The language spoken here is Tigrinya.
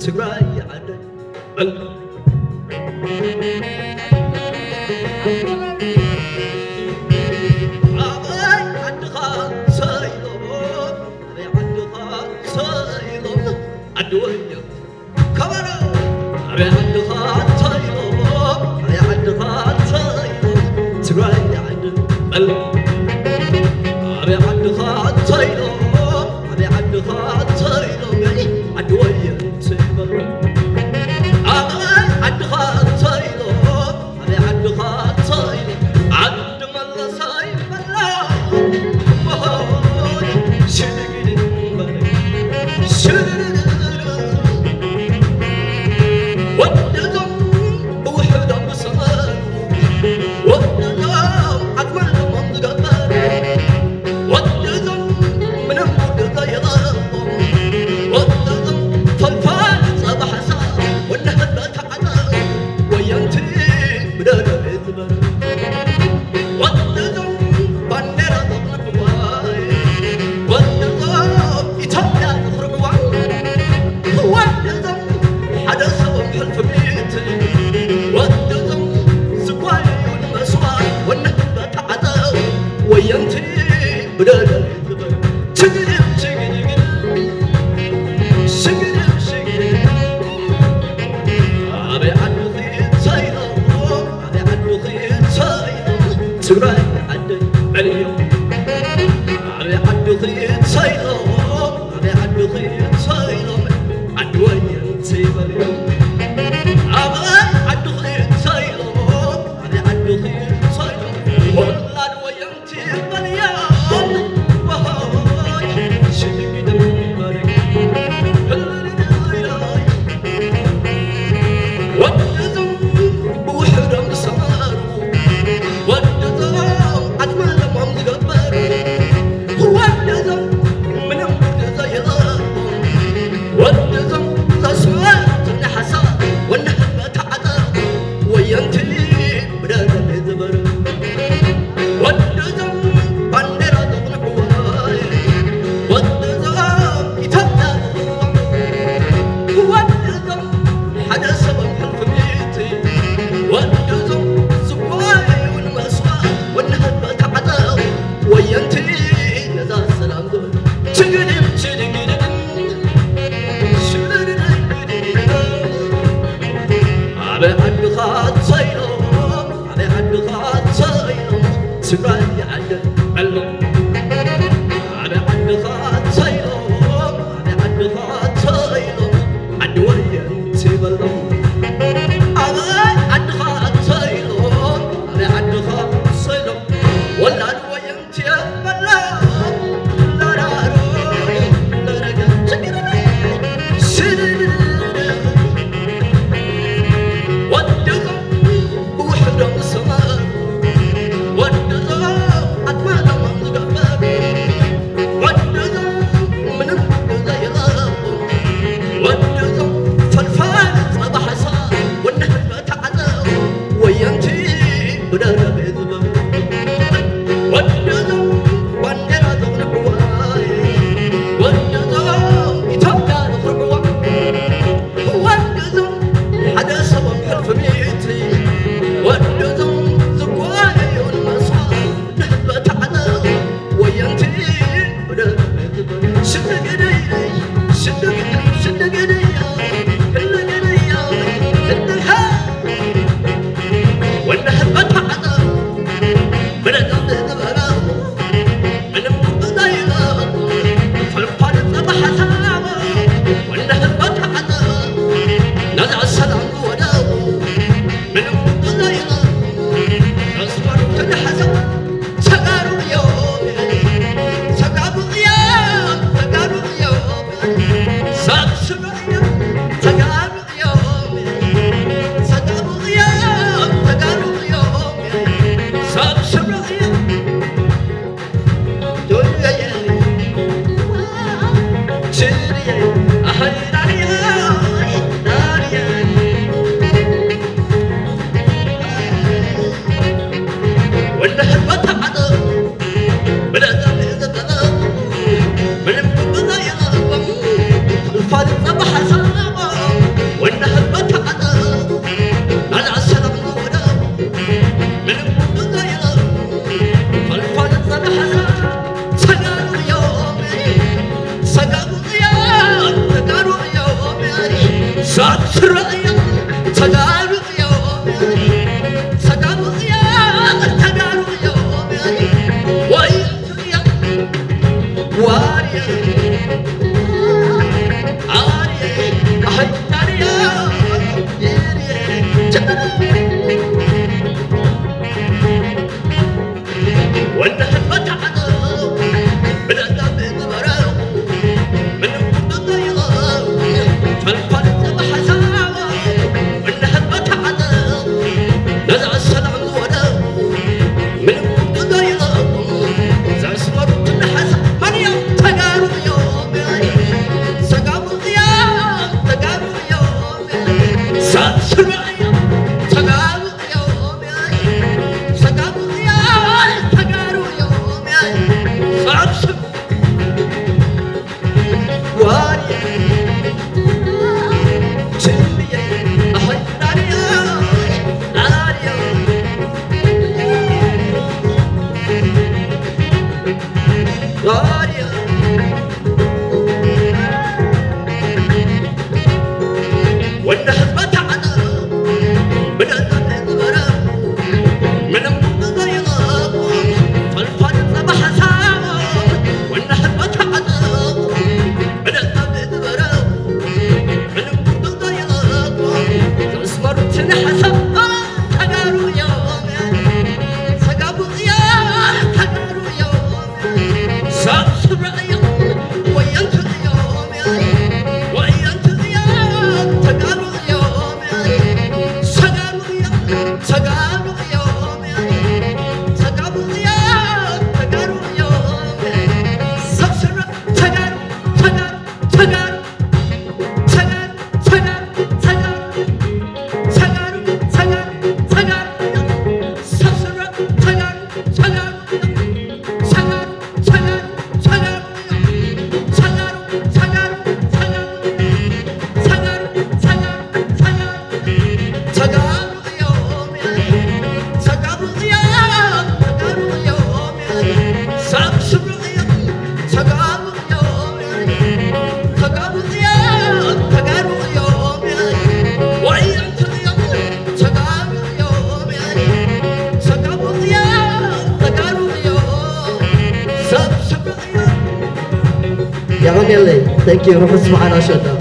ትግራይ ዓደይ በል ኣበይ ዓድኻ ሰኢሎም ኣበይ ዓድኻ ሰኢሎም ዓዲ ወየ ከበሮ ኣበይ ዓድኻ ሰኢሎም ኣበይ ዓድኻ ሰኢሎም ትግራይ ዓዲ በል ኣበይ ዓድኻ ሰኢሎም ኣበይ ዓድኻ ሰኢሎም ዓዲ ወየ ትበል ኣበይ ዓድኻ ሰኢሎም ኣበይ ዓድኻ ሰኢሎም ዓዲ መለሳይ በላ ወሆይ ሽግግድ በል ሽግግድ ወደዞም ብውሕዶም ዝሰመሩ ወደዞም ዓድመሎሞም ዝገበሩ ወደዞም ምንም ውድቀ የለዎም ወደዞም ፈልፋል ጸባሕሳ ወደ ህልበታ ዓጠ ወየንቲ ብደረቤ ዝበሩ ወደዞም ባንዴራ ዘጥልቅዋ ወደዞም ኢትዮጵያ ዘኽርዕዋ ወደዞም ሓደ ሰቦም ሕልፊ ሚእቲ ወደዞም ዝጓየዩ ንመስዋእት ወነህበ ተዓጠው ወየንቲ ብደለል ግበር ችግድም ችግድግድ ሽግድም ሽግድግድ ኣበይ ዓድኺ ሰይኖም ኣበይ ዓድኺ ሰይኖም ትግራይ ዓደይ ዕልዮም ኣበይ ዓድኺ ሰይኖም ኣበይ ዓድኺ ሰይኖም ዓዲ ወየንቲ በልዮም ኣበይ ዓድኺ ሰይኖም ኣበይ ዓድኺ ሰይኖም ወላድ ወየንቲ በልዮም ወሆይ ሽግግድም በልዮም ወደዞም ብውሕዶም ዝሰመሩ ወደዞም ዓድመሎሞም ዝገበሩ ወደዞም ምንም ጉድ ዘየለዎም ወደዞም ዘስመሩ ትብሊ ሓሳብ ወነህበ ተዓጠ ወየንቲ ብደረቤ ዝበሩ ወደዞም ባንዴራ ዘቕንዕዎ ወደዞም ኢትዮጵያ ዘቕንዕዎ ወደዞም ሓደ ሰቦም ሕልፊ ሚእቲ ወደዞም ዝጓየዩ ንመስዋእት ወነህበ ተዓጠ ወየንቲ ነዛ ሰላም ዝብል ችግድም ችድግድግም ሽግድግድግድግድም ኣበይ ዓድኻ ሰይኖም ኣበይ ዓድኻ ሰኢሎም ትግራይ ዓደይ ዕሎም ኣበይ ዓድኻ ሰኢሎም ኣበይ ዓድኻ ሰኢሎም ዓዲ ወየንቲ በሎም ኣበይ ዓድኻ ሰኢሎም ኣበይ ዓድኻ ሰኢሎም ወላድ ወየንቲ በሎም ላራሮ ላራጋ ችግር ወደዞም ብውሕዶም ዝሰመሩ ወደዞም ኣትማኖሞም ዝገበሩ ወደዞም ምንም ዘይረቡ ወደዞም ፈልፋል ጸባሕሳ ወነህበ ተዓጠው ወየንቲ ብደረቤ ዝበሩ ወደዞም የቐንየለይ። Thank you። ርሑስ በዓል ኣሸንዳ።